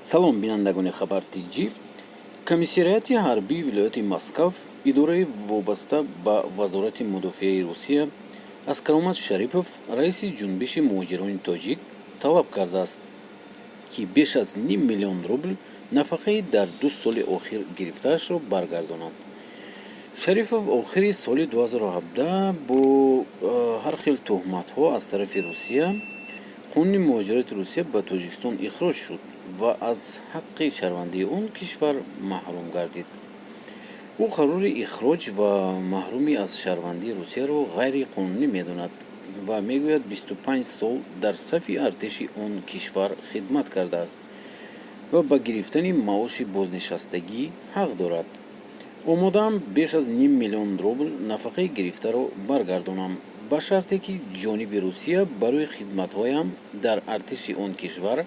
Салом, бинандагони Хабар Тҷ. Комиссариати ҳарбии вилояти Москав, идораи вобаста ба Вазорати мудофиаи Русия, аз Каромат Шарипов, раиси Ҷунбиши муҳоҷирони тоҷик, талаб кардааст, ки беш аз ним миллион рубл нафақаи дар 2 соли охир гирифтаашро баргардонад. Шарипов охири соли 2017 бо ҳар хел туҳматҳо аз тарафи Русия, қонуни муҳоҷирати Русия, ба Тоҷикистон ихроҷ шуд ва аз ҳаққи шаҳрвандии он кишвар маҳрум гардид. Ӯ қарори ихроҷ ва маҳрумӣ аз шаҳрвандии Русияро ғайриқонунӣ медонад ва мегӯяд, 25 сол дар сафи артиши он кишвар хидмат кардааст ва ба гирифтани маоши бознишастагӣ ҳақ дорад. «Омодаам беш аз ним миллион рубл нафақаи гирифтаро баргардонам, ба шарте ки ҷониби Русия барои хидматҳоям дар артиши он кишвар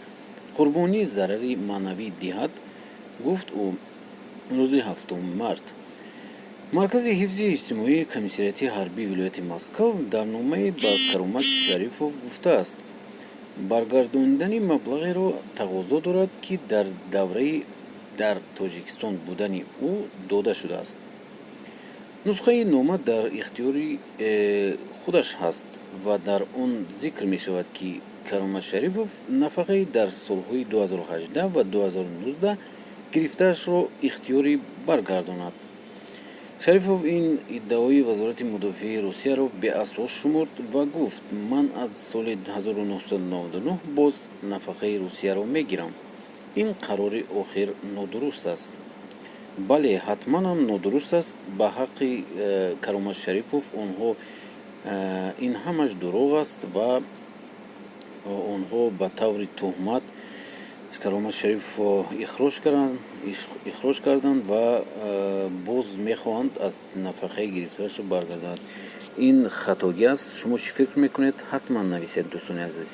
қурбонии зарари маънавӣ диҳад», гуфт ӯ рӯзи 7 март. Маркази ҳифзи иҷтимоии Комиссариати ҳарбии вилояти Москав дар номае ба Каромат Шарипов гуфтааст, баргардонидани маблағеро тақозо дорад, ки дар давраи дар Тоҷикистон будани ӯ дода шудааст. Нусхаи нома дар ихтиёри худаш ҳаст ва дар он зикр мешавад, ки Каромат Шарипов нафақаи дар солҳои 2018 ва 2019 гирифтаашро ихтиёрӣ баргардонад. Шарипов ин иддаои Вазорати мудофиаи Русияро беасос шумурд ва гуфт: «Ман аз соли 1999 боз нафақаи Русияро мегирам. Ин қарори охир нодуруст аст». Бале, ҳатманам нодуруст аст. Ба ҳаққи Каромат Шарипов онҳо ин ҳамаш дурӯғ аст ва онҳо ба таври туҳмат Каромат Шариповро ихроҷ карданд ва боз мехоҳанд аз нафақаи гирифтаашро баргардонанд. Ин хатогӣ аст. Шумо чӣ фикр мекунед, ҳатман нависед, дӯстони азиз.